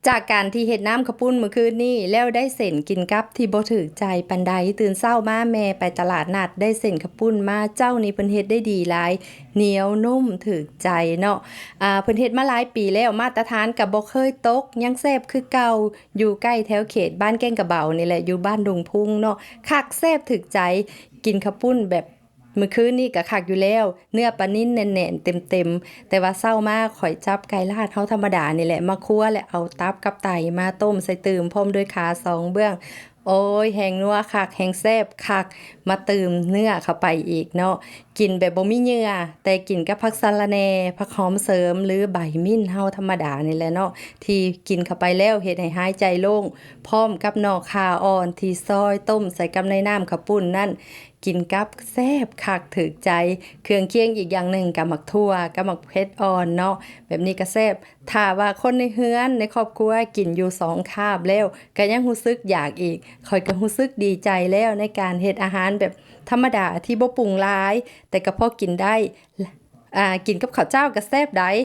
ຈາກການທີ່ເຮັດນ້ຳເຂົ້າປຸ້ນມື້ຄືນນີ້ ແລ້ວໄດ້ເສັ້ນກິນກັບທີ່ບໍ່ຖືກໃຈປານໃດ. ຕື່ນເຊົ້າມາແມ່ໄປຕະຫຼາດນັດ ໄດ້ເສັ້ນເຂົ້າປຸ້ນມາ. ເຈົ້ານີ້ເພິ່ນເຮັດໄດ້ດີຫຼາຍ ໜຽວນຸ້ມຖືກໃຈເນາະ. ອາ ເພິ່ນເຮັດມາຫຼາຍປີແລ້ວ ມາດຕະຖານກໍບໍ່ເຄີຍຕົກ ຍັງແຊບຄືເກົ່າ. ຢູ່ໃກ້ແຖວເຂດບ້ານແກ້ງກະເບົານີ້ແຫຼະ ຢູ່ບ້ານດົງພຸງເນາະ. ຄັກ ແຊບ ຖືກໃຈ ກິນເຂົ້າປຸ້ນແບບ ມື້ຄືນນີ້ກໍຄັກຢູ່ແລ້ວ ເນື້ອປານິນແໜ້ນໆ ເຕັມໆ. ແຕ່ວ່າເຊົ້າມາຂ້ອຍຈັບໄກ່ລາດເຮົາທຳມະດານີ້ແຫຼະ ມາຄົວ ແລະ ເອົາຕັບກັບໄຕມາຕົ້ມໃສ່ຕື່ມ ພ້ອມດ້ວຍຂາສອງເບື້ອງ. ໂອ້ຍ ແຮ່ງນົວຄັກ ແຮ່ງແຊບຄັກ ມາຕື່ມເນື້ອເຂົ້າໄປອີກເນາະ. ກິນແບບບໍ່ມີເຫຍື່ອ ແຕ່ກິນກັບຜັກສະລະແໜ່ ຜັກຫອມເສີມ ຫຼື ໃບມິນເຮົາທຳມະດານີ້ແຫຼະເນາະ ທີ່ກິນເຂົ້າໄປແລ້ວເຮັດໃຫ້ຫາຍໃຈໂລ່ງ ພ້ອມກັບໜໍ່ຂ່າອ່ອນທີ່ຊອຍຕົ້ມໃສ່ກັບໃນນ້ຳເຂົ້າປຸ້ນນັ້ນ ກິນກັບແຊບຄັກຖືກໃຈ. ເຄື່ອງຄຽງອີກຢ່າງໜຶ່ງກໍໝາກຖົ່ວກັບໝາກເຜັດອ່ອນເນາະ ແບບນີ້ກໍແຊບ. ຖ້າວ່າຄົນໃນເຮືອນໃນຄອບຄົວກິນຢູ່ສອງຄາບແລ້ວ ກໍຍັງຮູ້ສຶກຢາກອີກ ຂ້ອຍກໍຮູ້ສຶກດີໃຈແລ້ວ ໃນການເຮັດອາຫານແບບທຳມະດາທີ່ບໍ່ປຸງຫຼາຍ ແຕ່ກໍພໍກິນໄດ້. ອາ ກິນກັບເຂົ້າເຈົ້າກໍແຊບໃດ໋.